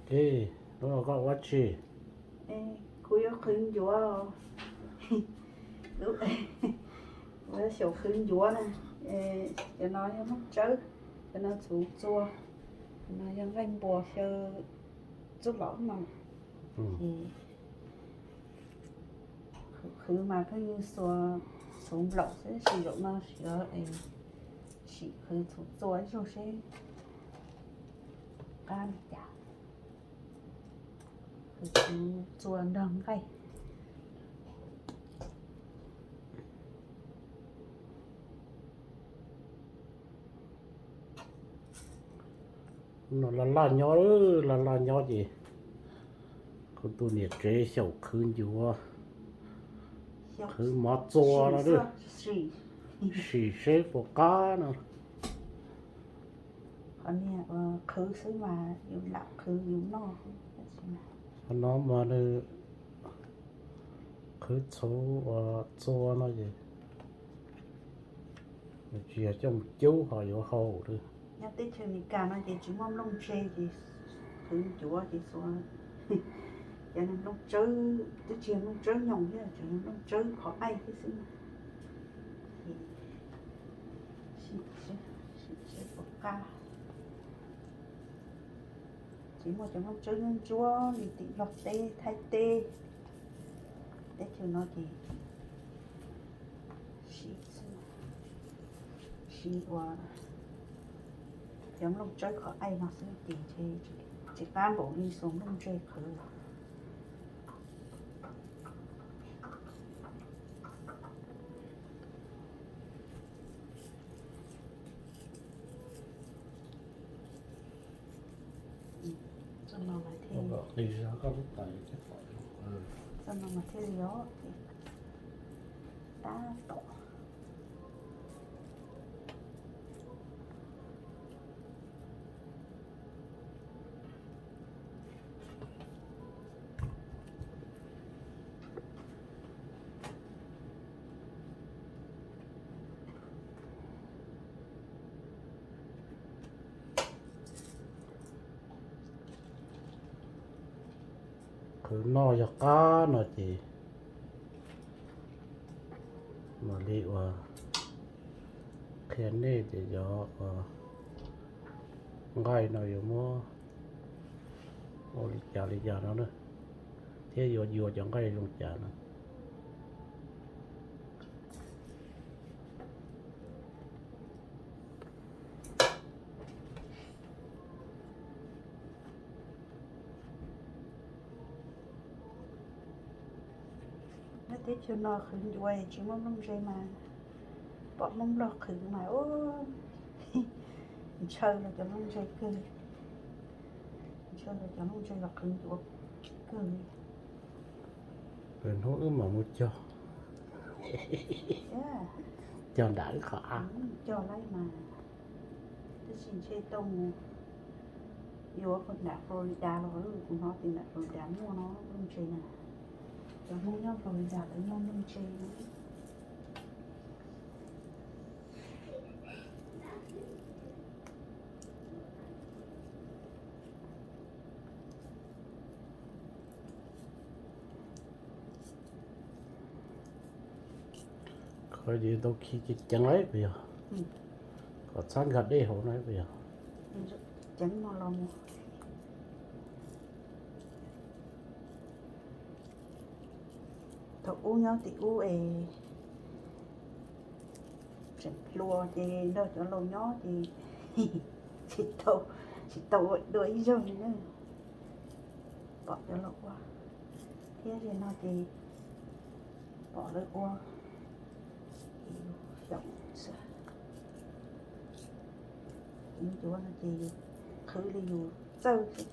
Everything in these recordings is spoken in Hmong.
Ej, lub no koj ua tsi? Kuv yuav qhwv ncuav. Kuv yuav xyaum qhwv ncuav na. Cov no yog nplooj tsawb, cov no txhuv txua, cov no yog nqaij npua xyaw txuj lom no. Ces qhwv mas pheej xuas txhuv nplaum xwb, tab sis zaum no siv, sim qhwv txhuv txua ib zaug seb qab li cas. Qhwv txhuv txua nrog nqaij. No laj laj nyob, laj laj nyob ces kuv tus niam tsev xyaum qhwv ncuav, qhwv mov txua no, sim seb puas qab no. Qhov niag qhwv xwb mas yus lam qhwv yus noj. Qhov no mas nws qhwv txhuv uas txua no ces nws tsis yog coj mus cub ho yuav hau li. Nyob teb chaws Amelikas no ces tsis muaj nplooj ntse ces qhwv ncuav ces xuas cov nplooj tsawb, twb tsis yog nplooj tsawb nyoos thiab, tsuas yog nplooj tsawb qhov qaij thiab xwb. Sim seb puas qab. Tsis muaj cov nplooj tsawb ntsuab li tim Nplog teb, Thaib teb, teb chaws no ces siv, siv ua cov nplooj tsawb qhov qaij no xwb ces tsis qab npaum li xuas nplooj ntse qhwv. Txoj no mas thiaj li os, tab tom. Qhwv noj yog qab no ces mam li uas qhia nej tias cov nqaij no yuav muab ua li cas li cas no na, thiab yuav yuav cov nqaij zoo cas no. Nyob teb chaws no qhwv ncuav tsis muaj nplooj ntse mas, pom Hmoob Nplog qhwv mas ua ntshaw los cov nplooj ntse kawg, ntshaw los cov nplooj ntse los qhwv ncuav kawg li. Hnub wb mam mus cog, cog nram wb qhov av. Cog lawm mas, tab sis ntshe tau mus yuav nram Florida los, kuv hnov tias nram Florida muaj no nplooj ntse na. Cov Hmoob nyob Florida lawv muaj nplooj ntse no. Qhov yeej tau khi ceev ceev lawm puas yog? Kom txhob nkag dej hauv no puas yog? Ceev no los mus. Thaum ub nyob tim ub es tseem hluas ces nrog cov laus nyob ces tsis tau, tsis tau ua dua ib zaug li na. Pom cov laus ua, thiab zaum no ces pom lawv ua, ces yus xyaum xwb. Yus ncuav no ces yus qhwv li yus txawj xwb.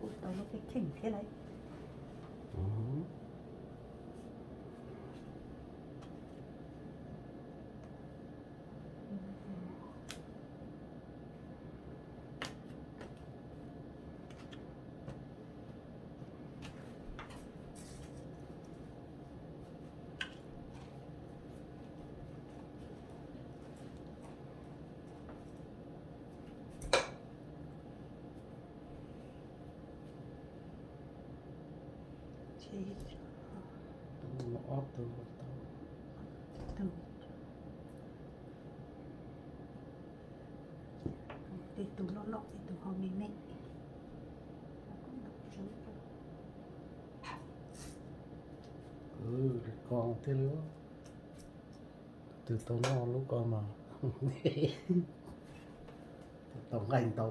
Ua tau lub pej kheej thiab lauj. Ces ob tug, tug, tej tug loj loj, tej tug ho me me. Ko thiab li, twb tau noj lub ko mas tau nqaij ntau.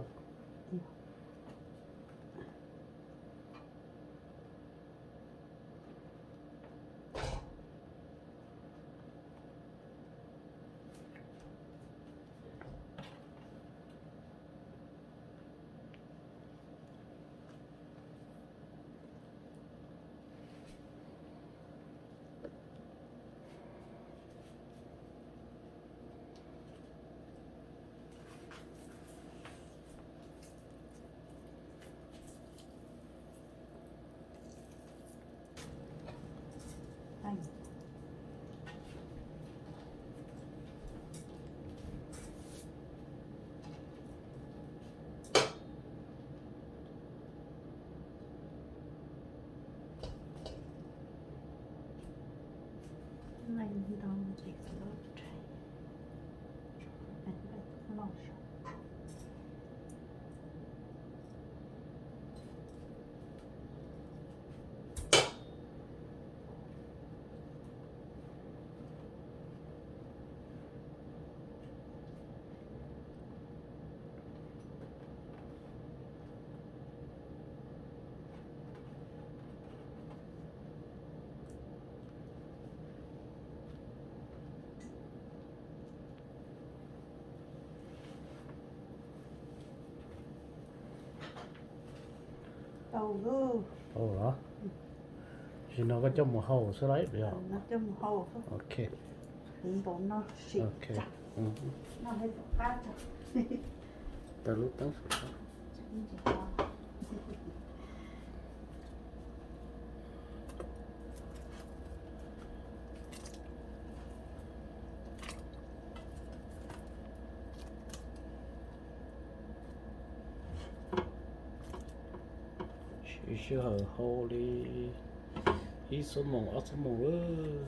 Tau los? Tam sim no koj coj mus hau xwb los? Ok. Tau lub teeb saum tau. Siv sij hawm hau li ib xuab moos ob xuab moos lawm.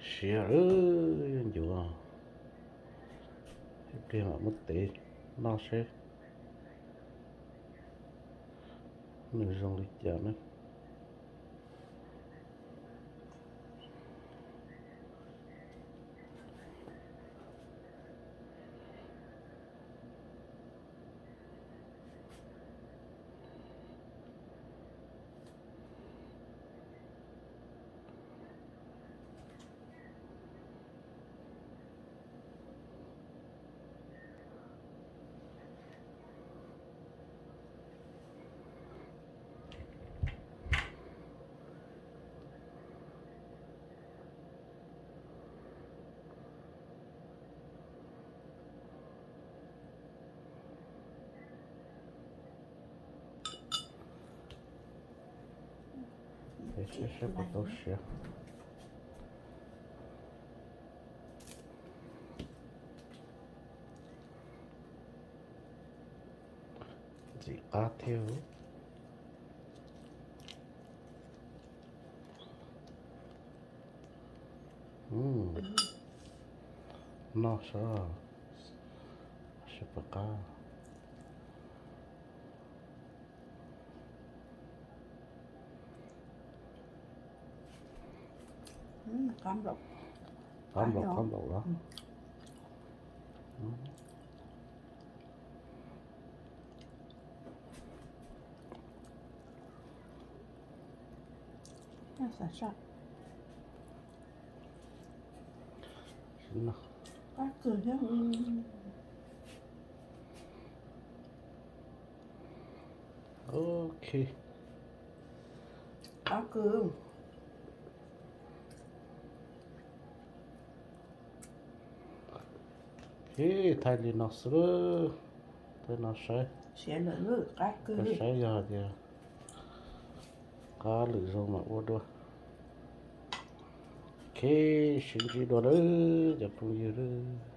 Siav lawm, yuav ncuav, ib pliag mam muab tev noj seb nws zoo li cas ne. Saib seb puas tau siav. Ntxim qab thiab. Noj saib, saib puas qab. Qab nplaum, qab nplaum los? Ok. Qab kawg. Ib thaij li no xwb, thaij no saib. Saib yog hais tias qab lwm zoo mam ua dua. Ib sib ntsib dua lawm cov phooj ywg lawm.